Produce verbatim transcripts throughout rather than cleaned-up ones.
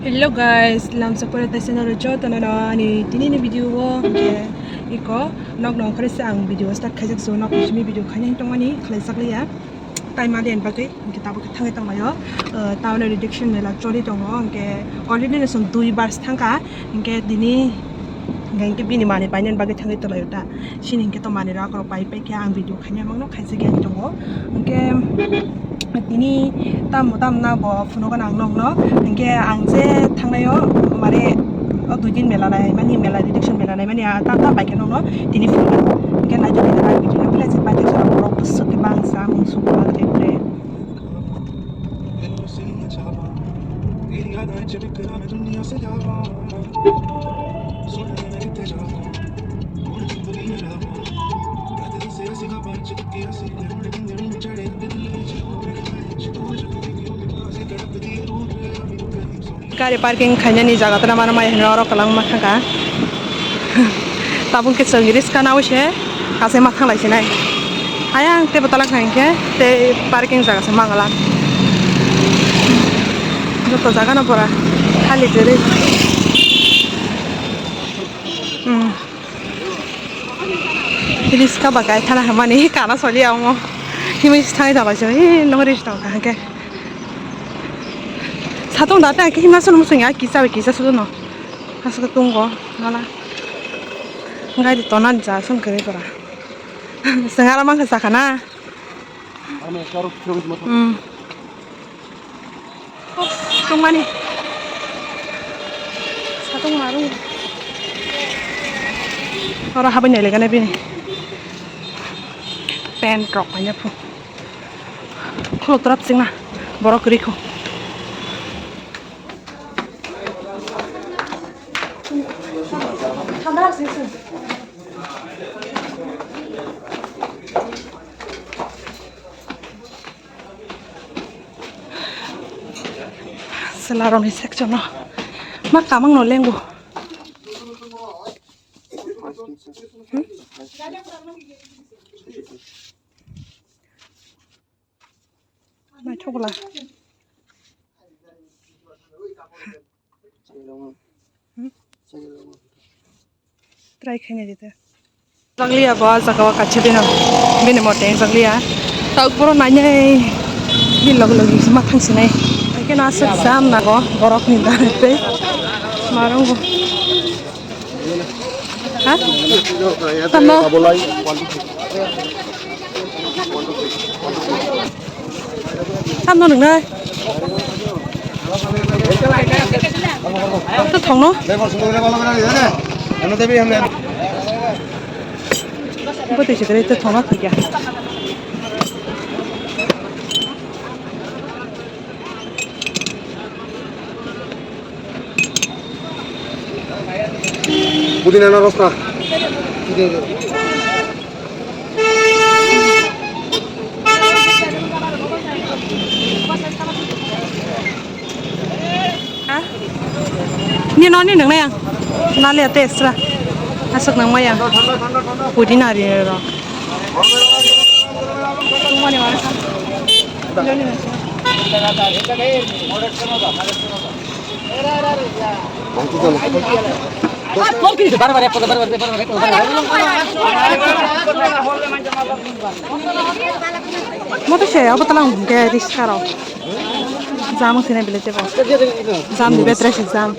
Hello guys, lamsa pore taisa naro joto no ani tini ni video o hwnkhe iko nok nong kore se ang video start khaijak so nok simi video khaina tongmani khlai sak liya. Tai malian bagwi hwnkhe tabuk thangwi tonglaio. Town reduction mela choli tongo hwnkhe already no song dui bars thangkha hwnkhe tini hwnkhe bini mani painani bagwi thangwi tonglaio ta. Sini hwnkhe to manwi rok rok pai pai khe ang video khaina mangno khaisa khe ang tongo. Hwnkhe tini tamo tamo na bo phunugo nang nokno. Hwnkhe ang je thangnaio mane o dui din mela nai mani mela reduction mela nai mani a ta ta pai khe nokno tini phunugo. Hwnkhe naitugwi naitugwi video no belai se pai khe borok bwswk khe bangsa mung sukha khe bre. Gari parking khainani jaga tana mano mai hwnwi oro kwlangma thangkha. Tabuk khe chwng riska nawi se kachaima thanglai sinai. Ayang tei bwtala khai khe tei parking jaga se mangalang. Joto jaga no pura khali kwrwi. Hmm. Riska ba gai thana hamani kana soli amo. Himwi thangwi tonglaisio. Hi nong ris tong kha hwnkhe. Satung da ta khe himna sunu musung ya kisa bai kisa sudu no. Aswk tongo mala. Gari tonan ja song khe pura. Sengara mangkha sakha na. Hmm. Tongmani. Satung marung. Oro habai nai legana bini. Pant rok paina phu. Khulok torap singna. Borok rikho. Chwlarokni section o ma kamangno lengo. Hmm? Naithok bwla. Hmm? Try khaina di ta. Jaglia bo, ah jaga o kaisa bini, bini mote jaglia. Tok boro nainai, bini logi logi ma thang sinai. Haikhe no aswk jam nago borok ni da tei marung bo. Ha? Tamo? Tamo nwngnai? Tamo thongno? Bwtwi se kwrwi tei thongna thwikya. Pudina na rosna. Ha? Ni no ni nang na yang. Na le te extra. Aswk nang ma yang. Pudina ri ro. Moto se abo talang hwnkhe riska rok. Jam wng sinai belai tebo. Jam ni betre se jam.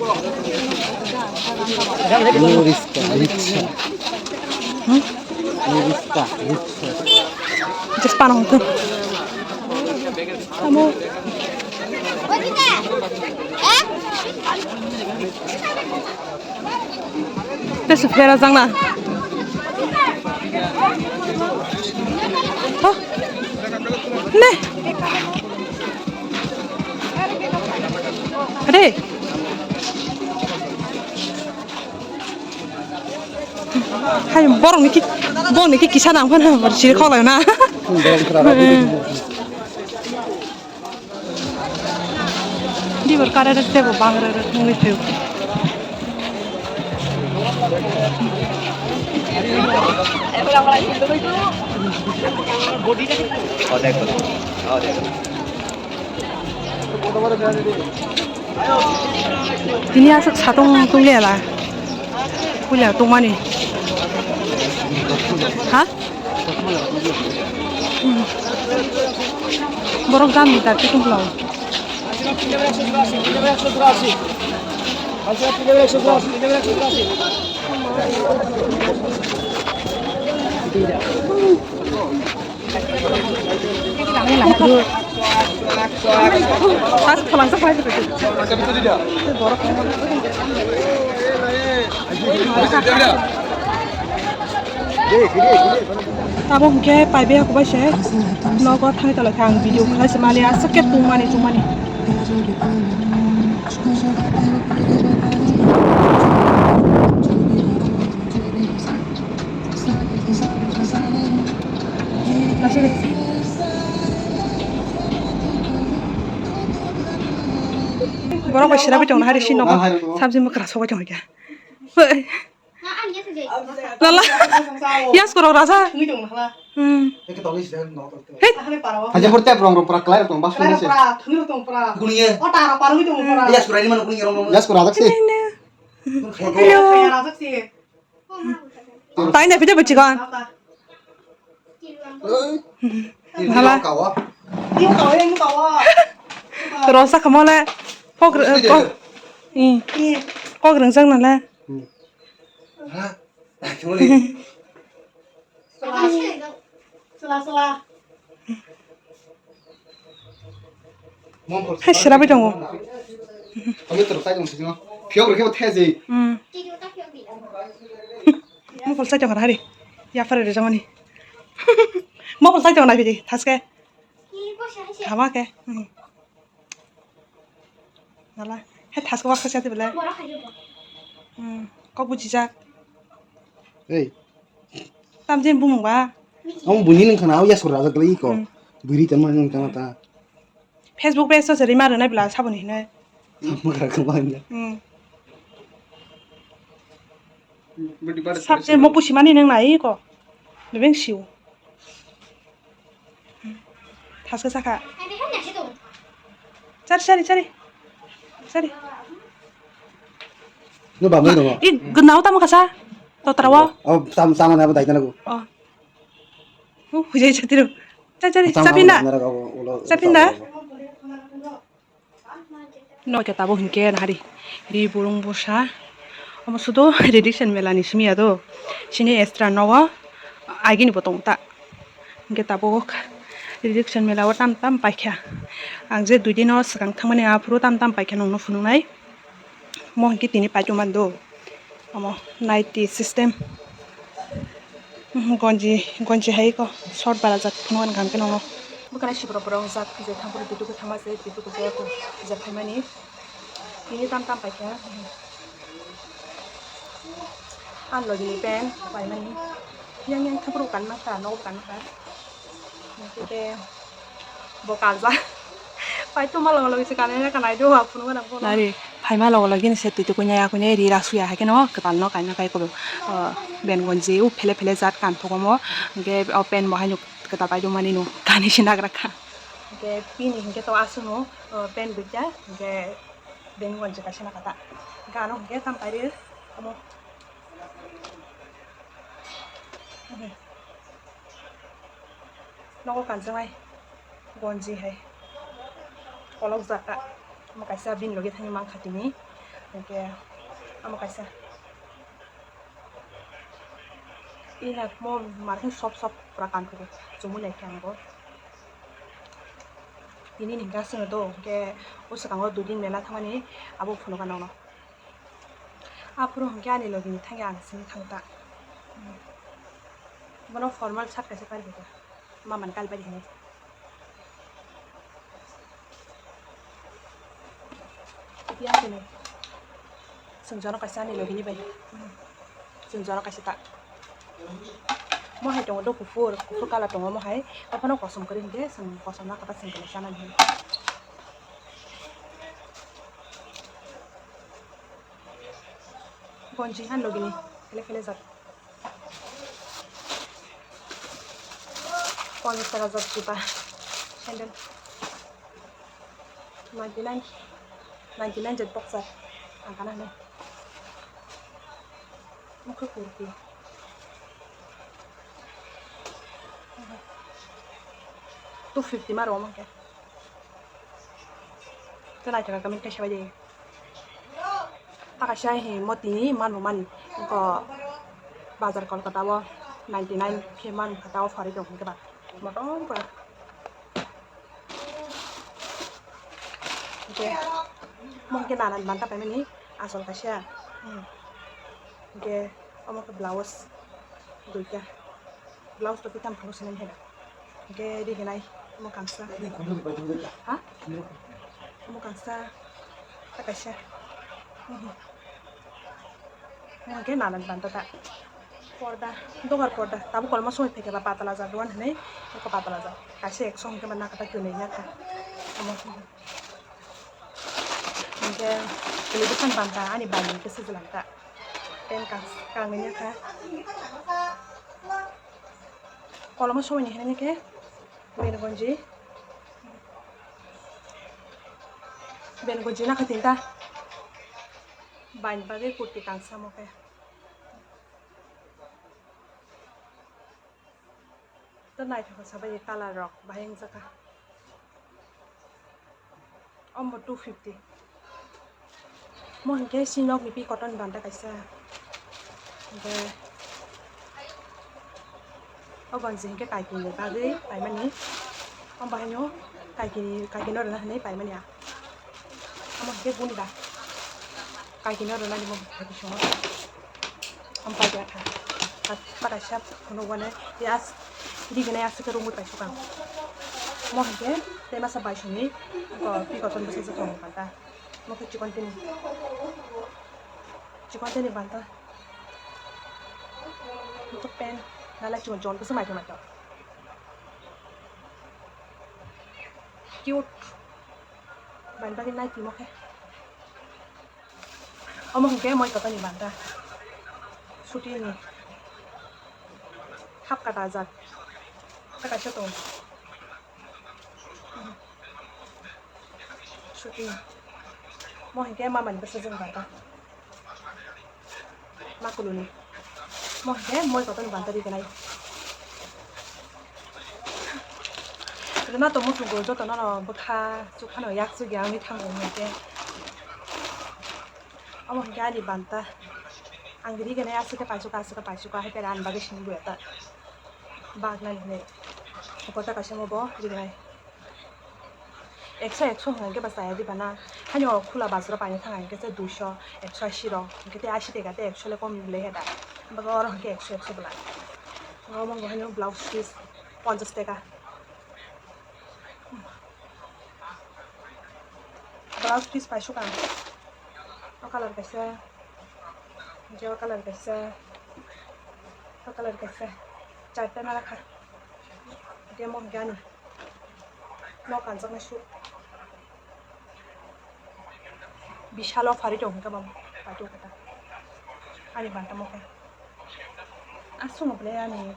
Riska, riska. Hmm? Riska, riska. Just pan hwnkhe. Tamo. Tei se phera jang na. Ho. Ne. Re. Hai borok ni ki, borok ni ki kisa nang phano siri khok lai na. Dibor kare rw tebo bang rw rw thwngwi thwk. Tini aswk satung tunglia la. Puila tungmani. Ha? Hmm. Borok jam ni tar tungla. Abo hwnkhe paibe hwnkhe bai se nogo thangwi tonglaikha ang video khlai se mani aswk khe tungmani tungmani. Borok bai sira bai tongna hari si nogo. Sabji mwkra sobai tongkha. Lala. Yas korok raja. Hmm. Hey. Haja pura tep rong rong pura klai rong bas. Kuni ye. Yas kura ni mana kuni ye rong rong. Yas kura dak si. Hello. Tai na pide bachikon. Hala. Rosa kamole. Kok kok. Kok rengsak nale. Sela sela. Hai, serabai tongo. Phiyok rwkhe bo thesi. Hmm. Mokol sai tongo hari. Yaphar rijamani. Mokol sai tongo naibidi, thaske. Hama ke. Hmm. Nala. He thasko wakha se belai. Hmm. Kok bujijak. Ei. Tam jen bumung ba. Ang buni nung khana, ya sura jak lagi ko. Hmm. Buri tama nung khana ta. Facebook page to seri maro na bila saboni hinai. Magra ko bang ya. Hmm. Sabje mo pusi mani nang nai ko. Bebeng siu. Thaska saka. Chari, chari, chari. Chari. No ba mai no. I gnau tamo kasa. Totrawa. Oh, tam sama na ba dai tanago. Oh. Oh, hujai chatiru. Chari, chari. Sapinda. Sapinda. No khe tabuk hinkhe nahari ri burung busa omo sudo Redikson mela ni simi ya do sini extra nogo agini bo tongo ta hinkhe tabuk Redikson mela o tam tam paikha ang je dui din o swkang thangmani aphuru tam tam paikha nongno phunuknai mo hinkhe tini paitongmani do. Omo nighty system. Mhm, gonji, gonji hai ko short bara jak phunuk ani khamkhe nono. Bwkhani sibro borok jak je thangphuru duty khe thangma se duty khe jaya ko je phaimani. Tini tam tam paikha. Ang logi ni pen paimani. Yang yang thangphuru kan nang kha, nogo kan nang kha. Hingke bo kanjak. Paitoma logo logo se kanai na kanai do, aphuru gana bono. Nari, phaima logo logo gini se twi twi kuinai, a kuinai ri rak suya hai kheno kwtal no kaina kai ko, ah, ben gonji u phele phele jat kan thogo mo. Hingke o pen bo haino kwtal paidong mani no kani se nagra kha. Hingke pini hingke to aswk no, ah, pen duita, hingke ben gonji kaisa na kata. Hingke ano hingke tam pairi omo. Nogo kanjaknai gonji hai kolok jaka. Omo kaisa bini logi thangwi mankha tini. Hingke omo kaisa ina mo markheno sop sop pura kanthogo chumui naikhe ang bo. Tini ni hingke aswkno do hingke o swkango dui din mela thangmani abo phunukha nono. Aphuru hwnkhe ani logini thangya ang simi thang ta. Bono formal shirt kaisa pari kha. Mamani kal pari hinwi. Yang sini. Sengjono kaisa ani logini bai. Sengjono kaisa ta. Mo hai tongo do kuphur, kuphur colour tongo mo hai. Aphano kosom kwrwi hinkhe seng kosom na kata seng kwrwi sana hinwi. Gonji han logini, phele phele jat. Ponchash taka jat juta, sandal. Ninety nine. Ninety nine jet boxer. Ang kana hinwi. Mokhe kurti. Two fifty ma rw mangkhe. Tei naithok kami kaisa bai de. Takaisa hi mo tini manbo mani. Ko bazar Kolkata o ninety nine khe man kha ta o phari tong khe ba. Motom pura. Hingke mo hingke nanan banta paimani asol kaisa. Hmm. Hingke omo khe blouse duita. Blouse to kitam phano sinai hai. Hingke riginai omo kangsa. Ha? Omo kangsa ta kaisa. Hmm. Hingke nanan banta ta. Porda, dogar porda. Tabuk kolma soi theke ba patala jak duan hinui, eko patala jak. Kaisa ekso hingke ma nakha ta kwnwi ya kha. Omo. Hingke television banta ani bai ni khe sijilangta. Pen kang, kangni ya kha. Kolma soi ni hinui khe ben gonji. Ben gonji nakha tinta. Bai ni bagwi kurti kangsa mo khe. To naithok khe sabai colour rok bahai wngjakha. Omo two fifty. Mo hinkhe si nokni pi cotton banta kaisa. Hinkhe o gonji hinkhe kaikini bagwi paimani. Omo bahaino kaikini, kaikini rwna hinwi paimani ang. Omo hinkhe gunda. Kaikini rwna hinwi bo kaiki songo. Omo paikha kha. Bata sap phunuk wane. Yas. Riginai aswk khe romwi paisuk ang. Omo hinkhe tei masa baisongni pi cotton bwsajak tongo kanta. Omo khe chikon tini. Chikon tini banta. Omo khe pen. Nalai chikon chikon bwswk naithok naithok. Cute. Bani bagwi nai timo khe. Omo hwnkhe moi cotton ni banta. Suti ni. Hap kata ajak. Kata kaisa tongo. Suti. Mo hwnkhe mama ni bwsajwk ni banta. Ma kuluni. Mo hwnkhe moi cotton ni banta riginai. Rwna tongmo chwngno jotono no bwkha chukhano yak chukya wngwi thango hwnkhe. Omo hwnkhe ani banta. Ang riginai aswk khe paisukha, aswk khe paisukha, hai pera ani bagwi simi buya ta. Bak nani hinwi. Kota kaisa mo bo riginai. Ekso, ekso hwnka hwnkhe ba chaya di bana. Haino khula bazaro paina thang hwnkhe se duiso, ekso ashi rok. Hwnkhe tei ashi teka tei ekso le kom le he da. Hwnkhe oro hwnkhe ekso, ekso bwla. Omo bo haino blouse piece ponchash teka. Blouse piece paisuk ang. O colour kaisa, hwnkhe o colour kaisa, o colour kaisa, charta nara kha. Hwnkhe mo hwnkhe ani nok kanjaknai suit. Bisalo phari tong hwnkhe bo paitong khe ta. Ani banta mo khe. Aswk no belai ani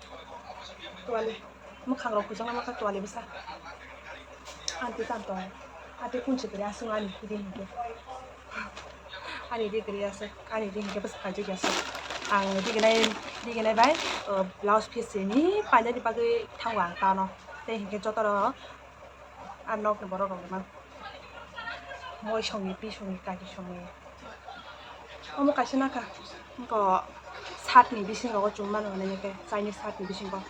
tuali mwkhang rok hujak ma kha tuali bwsa. Anti tam tong. Ate kunchi kri aswk ani kri hinkhe. Ani di kri aswk, ani di hinkhe bwsa paijak ya aswk. Ang riginai, riginai bai, uh, blouse piece ni painani bagwi thango ang tano. Tei hinkhe joto rok. Ar nokni borok rok no moi songni, pi songni, kaki songni. Omo kaisa nakha, wngkha shirt ni bisingo chwng mano hinwi khe, Chinese shirt ni bisingo.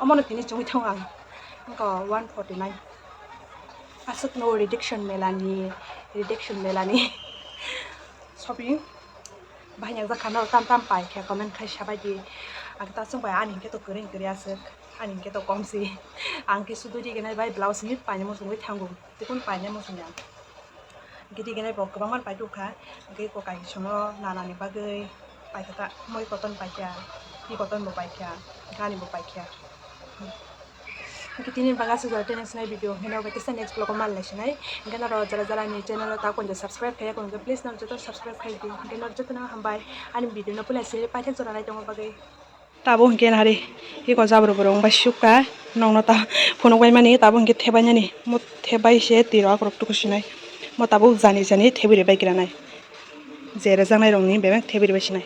Omono tini chumui tongo ang, wngkha one forty nine. Aswk no reduction melani, reduction melani shopping. Bahai nang jak kha no tam tam pai khe comment khai sabai di. Ang ta chwng bai ani hwnkhe to kwrwi kwrwi aswk, ani hwnkhe to kom si. Ang khe sudu riginai bai blouse ni paina muchungwi thango. Tikun paina muchung ya. Hwnkhe riginai bo kwbangma pai tong kha. Hwnkhe ko kai songo nana ni bagwi pai kha ta moi cotton pai kha, pi cotton bo pai kha, gani bo pai kha. Hwnkhe tini bagwi aswk jora tei next nai video hwnkhe norok bai kisa next vlog o manlai sinai. Hwnkhe norok jora jora ni channel o ta kunja subscribe khaiya hwnkhe please norok joto subscribe khai di. Hwnkhe norok joto no hambai ani video no puila se paithak jora nai tongma bagwi. Tabuk hinkhe nahari iko jabra borok wngbai sukha, nokno ta phunukbai mani, tabuk hinkhe thebainani, mo thebai se twi rok akorok tukusinai, mo tabuk jani jani thebwi rwbai granai, je rwjaknai rokni bebak thebwi rwbai sinai.